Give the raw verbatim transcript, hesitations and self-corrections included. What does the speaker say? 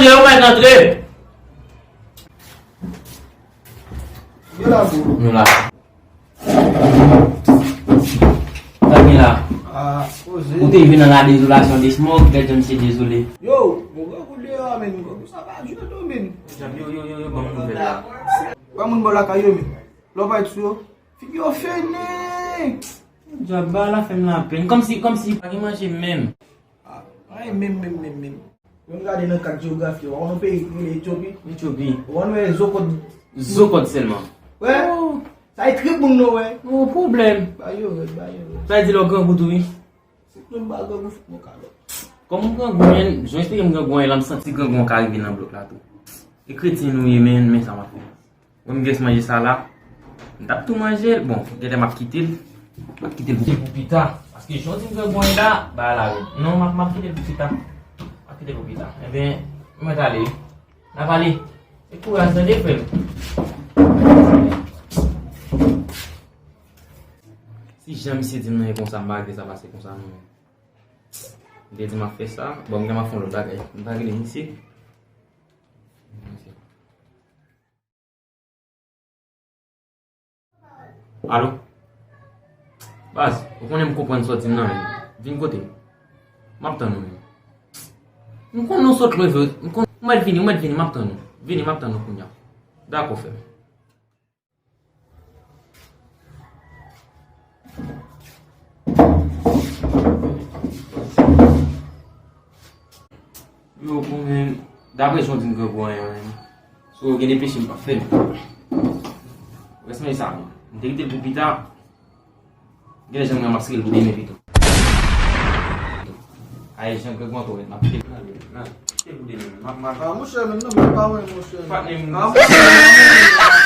Yo, mèt antre. Yo la, bro. Nou la. Sa gen la? Ah, poze. Ou te vin nan la dezolasyon de Smoke, gad jan misye dezole. Yo, bon, gwo kout deyò a, men. Sa pa di tou, men. Yo, yo, yo, yo, ban m nouvèl la. Wè moun bò lakay yo, men. Lè w parèt sou yo, figi yo fennen. Djab ba la fè m lapenn. Kòmsi, kòmsi pa gen manje menm. Ah, ay, menm, menm, menm, menm. Mwen gade nan kat jewografi, w wè yon peyi ki rele Etyopi. Etyopi. W wè zo kòd. Zo kòd sèlman. Wè. Oh. Sa e trip moun nou wè. Oh, pwoblèm. Ba yo rèd, ba yo rèd. Sa vle di lè w grangou tou, wi. Se pou m ba grangou fòk mwen ka lòt. Kòm m grangou, men, jan w esplike m grangou an, la m santi grangou an ka rive nan blòk la tou. E kretyen nou ye, men, men sa m ap fè. Bon, m gen manje sa la. M t ap tou manje l. Bon, genlè m ap kite l. M ap kite l pou, pou pita. Paske jan w di m gen gwen la, bagay la rèd. Non, m ap, m ap kite l pou pita. M ap kite l pou pita. Ebyen, m mèt ale wi. N ap ale. Se kouraj tande, frè m. Si jan misye di m nan e konsa, m pa regle sa pase konsa non, men. M te di m ap fè sa. Bon, m gen m ap fè yon lòt bagay. M pa regle misye. Alo? Baz, ou konnen m konprann sa w di m nan, men vin kote m. M ap tann ou, men. M konnen w sot lwen vre. M konn, ou mèt vini, ou mèt vini, m ap tann ou. Vini, m ap tann ou kounye a. Dakò, frè m. Yo, bon, men, daprè jan w di m grangou an ye, men, si w gen de peche m p ap fè l. Rès manje sa, men, m te kite l pou pita. Gen jan m ramasre l pou demen pito. Ay, jan grangou an twò rèd, m ap kite l. Nan, nan, kite l pou demen. M ap, m ap, ah, monchè, men non, men pa wè, monchè. Patnè m. Ah, monchè, men non.